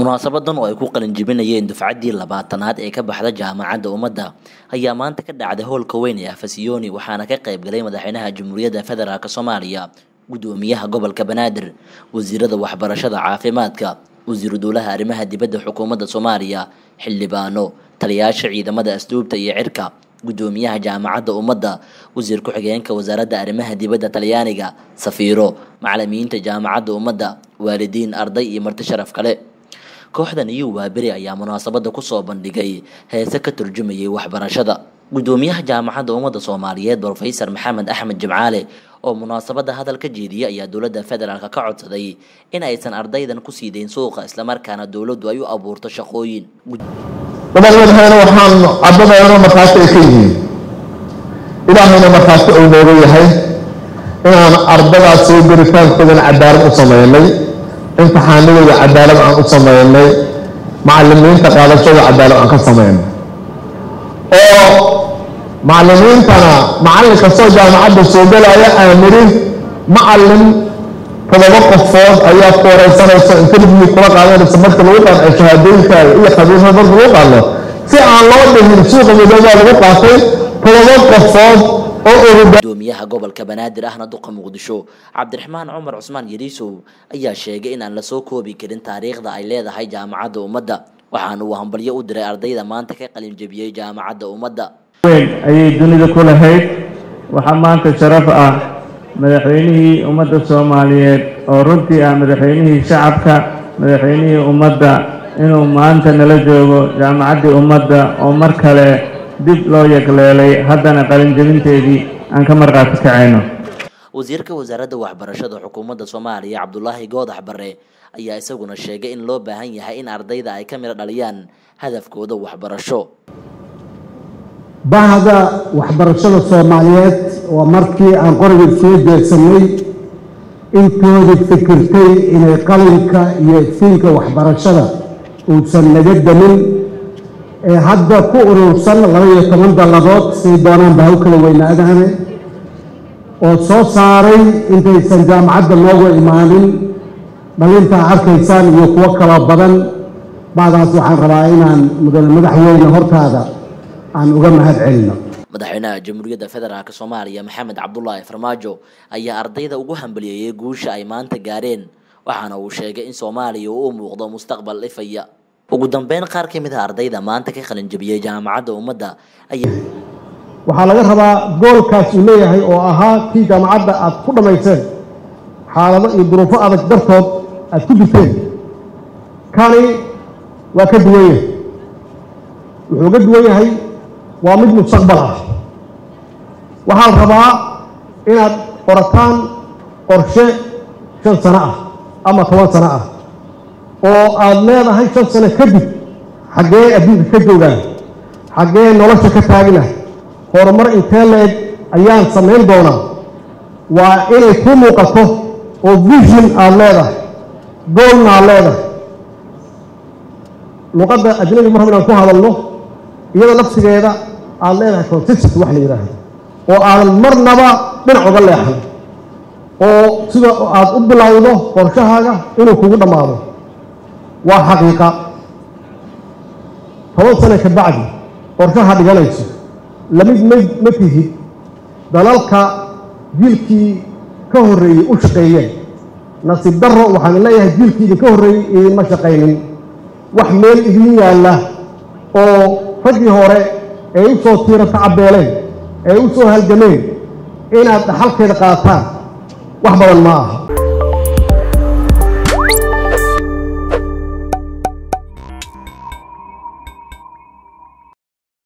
Munaasabadan oo ay ku qalin jebinayeen dufcaddii 20aad ee ka baxda Jaamacadda Ummadda ayaa maanta ka dhacday hoolka weyn ee Afasiyoni, waxaana ka qayb galay madaxweynaha Jamhuuriyadda Federaalk Soomaaliya, gudoomiyaha gobolka Banaadir, wasiirada waxbarashada, caafimaadka, wasiiru dowlaha arrimaha dibadda xukuumadda Soomaaliya, xildhibaano, taliyayaasha ciidamada asluubta iyo cirka, gudoomiyaha Jaamacadda Ummadda, wasiir ku-xigeenka wasaaradda arrimaha dibadda Talyaaniga, safiiro, macallimiinta Jaamacadda Ummadda, waalidiin, arday iyo marti sharaf kale. Kooxdan iyo Waaberi ayaa munaasabada kusoo bandhigay heese ka turjumayay waxbarashada. Gudoomiyaha Jaamacadda Ummadda Soomaaliyeed Brofesor Maxamed Axmed Jimcaale oo munaasabada hadal ka jeediyay ayaa dowladda federaalka ka codsaday in aysan ardaydan ku sii dayn suuqa, islamarkaana dowladdu ay u abuurto shaqooyin. Madaxweyne, waxaan caddadeena markhaati ay ka yihiin, Ilaahayna markhaati uu nooga yahay, inaan ardadaas soo gelitaankoodana cadaalad u sameynay, imtixaanadooda cadaalad aan u sameynay, macallimiinta qaadashada cadaalad aan ka sameynay, oo macallimiintana macallin kastoo jaamacadda soo gelaya aamirin macallin 7 qofood ayaa ku wareysanaysa, interview kula qaadanaysa marka lagu qanciyo shahaadooyinkaaga iyo khabiirada marka lagu qaadno, si aan loo dhihin suuqa midoobaa lagu qaatay 7 qofood. Gudoomiyaha gobolka Banaadir ahna duqa Muqdisho Cabdiraxmaan Cumar Cusmaan Yariisow ayaa sheegay in aan lasoo koobi karin taariikhda ay leedahay Jaamacadda Ummadda, waxaana uu hambalyo u diray ardayda maanta ka qalin jebiyey Jaamacadda Ummadda. Weyn ayay dunida ku lahayd. Waxaa maanta sharaf ah madaxweynihii ummadda Soomaaliyeed, oo runtii ah madaxweynihii shacabka, madaxweynihii ummadda, inuu maanta nala joogo Jaamacaddii Ummadda oo mar kale dib loo yagleelay, haddana qalinjebinteedii aan ka markhaati kacayno. Wasiirka wasaaradda waxbarashada xukuumadda Soomaaliya Cabdulaahi Goodax Barre ayaa isaguna sheegay in loo baahan yahay in ardayda ay ka midho dhaliyaan hadafkooda waxbarasho. Bahda waxbarashada Soomaaliyeed waa markii aan qoriga soo jeedsanay intoodii fikirtay inay qalinka iyo iftiinka waxbarashada uusan naga damin ee hadda ku urursan 12 dalladood, say doonaan ba ha u kala weynaadaane, oo soo saaray intaysan jaamacadda noogu imaanin dhalintaa arkaysaan iyo kuwo kaloo badan. Bacdaas waxaan rabaa inaan mudane madaxweyne hortaada aan uga mahad celino. Madaxweynaha Jamhuuriyadda Federaalk Soomaaliya Maxamed Cabdulaahi Farmaajo ayaa ardayda ugu hambaliyeeyey guusha ay maanta gaareen, waxaana uu sheegay in Soomaaliya uu u muuqdo mustaqbal ifaya. Ugu dambeyn, qaar ka mid ah ardayda maanta ka qalin jebiyey Jaamacadda Ummadda ayaa waxaa laga rabaa goolkaas uu leeyahay oo ahaa kii jaamacadda aad ku dhammayseen, xaalado iyo duruufo adag dartood aad ku jirteen. Kani waa ka duwan yahay. Wuxuu ka duwan yahay waa mid mustaqbal ah. Waxaa la rabaa inaad qorataan qorshe 5 sano ah ama 10 sano ah oo aad leedahay 5 sano kadib xaggee adduunka ka joogaan, xaggee nolosha ka taagna, horumar intee la-eg ayaan samayn doonaa. Waa inay kuu muuqato oo vision aada leedahay, goolna aad leedahay. Luqadda ajnabi mar rab inaan ku hadalno, iyadoo nafsigeeda aada leedahay consistent wax la yidhaahdo oo aadan marnaba dhinac uga leexan, oo sida aada u bilowdo qorshahaaga inuu kugu dhammaado. Waa xaqiiqa, 10 sano ka bacdi qorshaha dhiganayso lamid ma tihid dalalka jiilkii ka horreeyey u shaqeeyeen. Nasiib darro, waxaan leeyahay jiilkii idinka horreeyey idinma shaqaynin. Wax meel idin yaalla oo raggii hore ay u soo tiirata cabeeleen, ay u soo halgameen, inaad dhaxalkeeda qaataan wax badan ma aha.